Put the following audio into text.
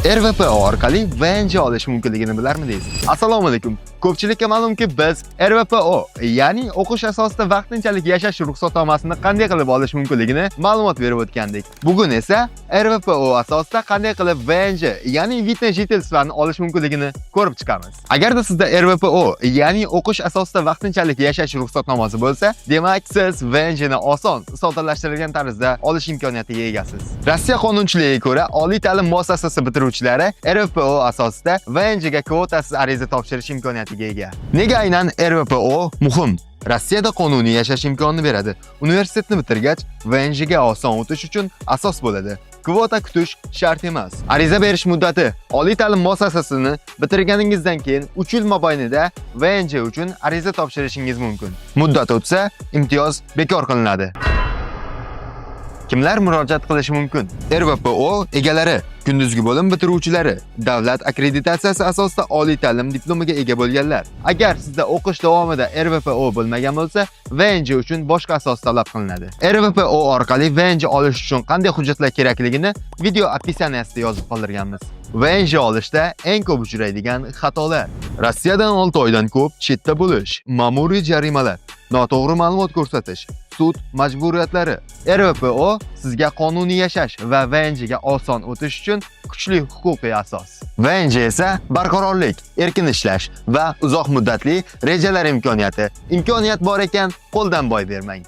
РВПО orqali ВНЖ olish mumkinligini bilarmidingiz? Assalomu alaykum. Ko'pchilikka ma'lumki, biz РВПО, ya'ni o'qish asosida vaqtinchalik yashash ruxsatnomasini qanday qilib olish mumkinligini ma'lumot berib o'tgandik. Bugun esa РВПО asosida qanday qilib ВНЖ, ya'ni вид на жительство ni olish mumkinligini ko'rib chiqamiz. Agarda sizda РВПО, ya'ni o'qish asosida vaqtinchalik yashash ruxsatnomasi bo'lsa, demak siz ВНЖ ni oson, soddalashtirilgan tarzda olish imkoniyatiga egasiz. Rossiya qonunchiligiga ko'ra, oliy ta'lim muassasasi bitiruvchilari РВПО asosida ВНЖ ga kvotasiz ariza topshirish imkoniyatiga ega. Nega aynan РВПО muhim? Rossiyada qonuniy yashash imkonini beradi. Universitetni bitirgach, ВНЖ ga oson o'tish uchun asos bo'ladi. Kvota kutish shart emas. Ariza berish muddati: oliy ta'lim muassasasini bitirganingizdan keyin 3 yil mobaynida ВНЖ uchun ariza topshirishingiz mumkin. Muddat o'tsa, imtiyoz bekor qilinadi. Kimlar murojaat qilishi mumkin? РВПО egalari, kunduzgi bo'lim bitiruvchilari, davlat akkreditatsiyasi asosida oliy ta'lim diplomiga ega bo'lganlar. Agar sizda o'qish davomida РВПО bo'lmagan bo'lsa, ВНЖ uchun boshqa asos talab qilinadi. РВПО orqali ВНЖ olish uchun qanday hujjatlar kerakligini video описание sida yozib qoldirganmiz. ВНЖ olishda eng ko'p uchraydigan xatolar: Rossiyadan 6 oydan ko'p chetda bo'lish, ma'muriy jarimalar, noto'g'ri ma'lumot ko'rsatish, sud majburiyatlari. РВПО sizga qonuniy yashash va ВНЖ ga oson o'tish uchun kuchli huquqiy asos. ВНЖ esa barqarorlik, erkin ishlash va uzoq muddatli rejalar imkoniyati. Imkoniyat bor ekan, qo'ldan boy bermang.